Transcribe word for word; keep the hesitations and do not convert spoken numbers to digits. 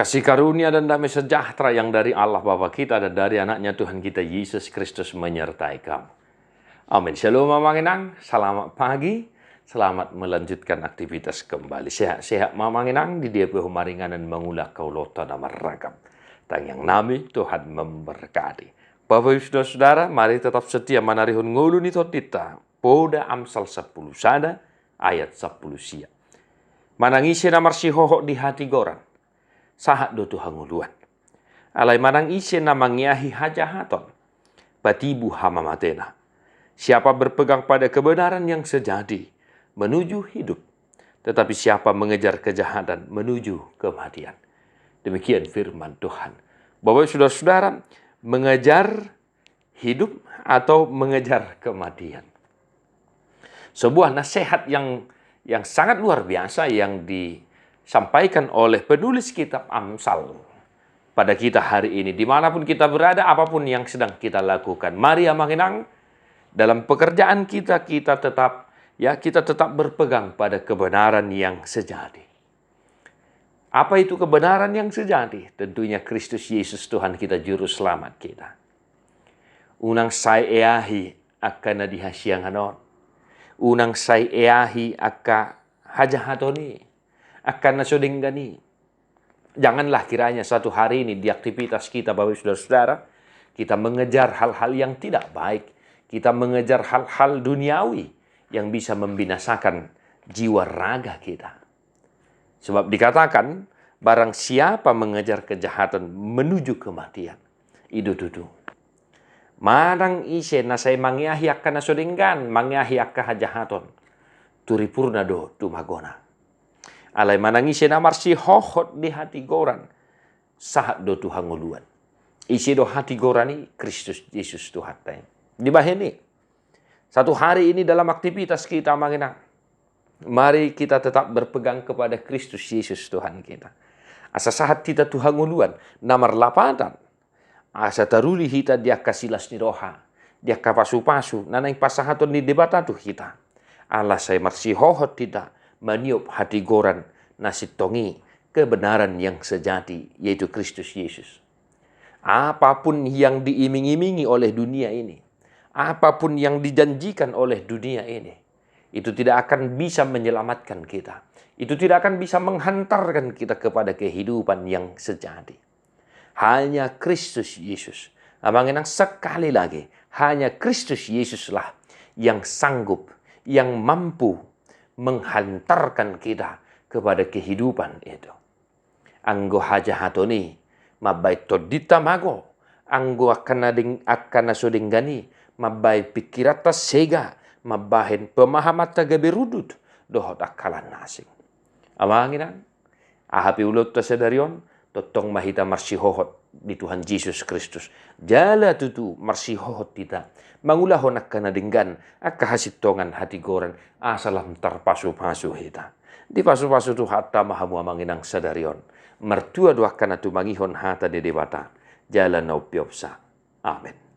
Kasih karunia dan damai sejahtera yang dari Allah Bapa kita dan dari Anaknya Tuhan kita Yesus Kristus menyertai kamu. Amin. Shalom Amang Inang, selamat pagi, selamat melanjutkan aktivitas kembali. Sehat-sehat ma Amang Inang, di dia pe ho maringanan mangula angka ulaonta na marragam. Tangiang nami, Tuhan memberkati. Bapak Ibu Saudara-saudara, mari tetap setia manarihon ngolu ni tondinta. Poda Amsal sampulu sada ayat sampulu sia. Manang ise na marsihohot di hatigoran, sahat do tu hangoluan. Alai manang ise na mangeahi hajahaton, patibu hamamatena. Siapa berpegang pada kebenaran yang sejati menuju hidup, tetapi siapa mengejar kejahatan menuju kematian. Demikian firman Tuhan. Bapak Ibu Saudara-saudara, mengejar hidup atau mengejar kematian. Sebuah nasihat yang yang sangat luar biasa yang disampaikan oleh penulis kitab Amsal pada kita hari ini, dimanapun kita berada, apapun yang sedang kita lakukan. Mari Amang Inang, dalam pekerjaan kita, kita tetap, ya, kita tetap berpegang pada kebenaran yang sejati. Apa itu kebenaran yang sejati? Tentunya Kristus Yesus Tuhan kita, Juru Selamat kita. Unang sai eahi angka na di hasiangan on. Unang sai eahi angka hajahaton i, angka na so denggan i. Janganlah kiranya satu hari ini di aktivitas kita, Bapak Ibu Saudara-saudara, kita mengejar hal-hal yang tidak baik. Kita mengejar hal-hal duniawi yang bisa membinasakan jiwa raga kita. Sebab dikatakan, barang siapa mengejar kejahatan menuju kematian. I do tutu. Manang ise na sai mangeahi angka na so denggan, mangeahi angka hajahaton, turipurna do tumagona. Alai manang ise na marsihohot di hatigoran, sahat do tu hangoluan. Ise do hatigoran i? Kristus Yesus Tuhanta i. Dibahen i, satu hari ini dalam aktivitas kita, Amang Inang, mari kita tetap berpegang kepada Kristus Yesus Tuhan kita. Asa sahat hita tu hangoluan na marlapatan. Asa taruli hita di angka silas ni roha, di angka pasupasu na naeng pasahaton ni Debata tu hita. Ala sai marsihohot hita maniop hatigoran na sintong i, kebenaran yang sejati, yaitu Kristus Yesus. Apapun yang diiming-imingi oleh dunia ini, apapun yang dijanjikan oleh dunia ini, itu tidak akan bisa menyelamatkan kita. Itu tidak akan bisa menghantarkan kita kepada kehidupan yang sejati. Hanya Kristus Yesus. Amang Inang, sekali lagi, hanya Kristus Yesuslah yang sanggup, yang mampu menghantarkan kita kepada kehidupan itu. Anggo hajahaton i mambahen tondinta mago, anggo angka na deng-, angka na so denggan i mambahen pingkiranta sega, mambahen pemahamanta gabe rundut, dohot angka na asing. Amang Inang, aha pe ulaonta sadari on, tongtong ma hita marsihohot di Tuhan Jesus Kristus. Jala tutu marsihohot hita mangulahon angka na denggan, angka hasintongan hatigoran, asa lam tarpasupasu hita. Dipasupasu Tuhanta ma hamu Amang Inang sadari on. Martua do angka na tumangihon hata ni Debata, jala na umpeopsa. Amen.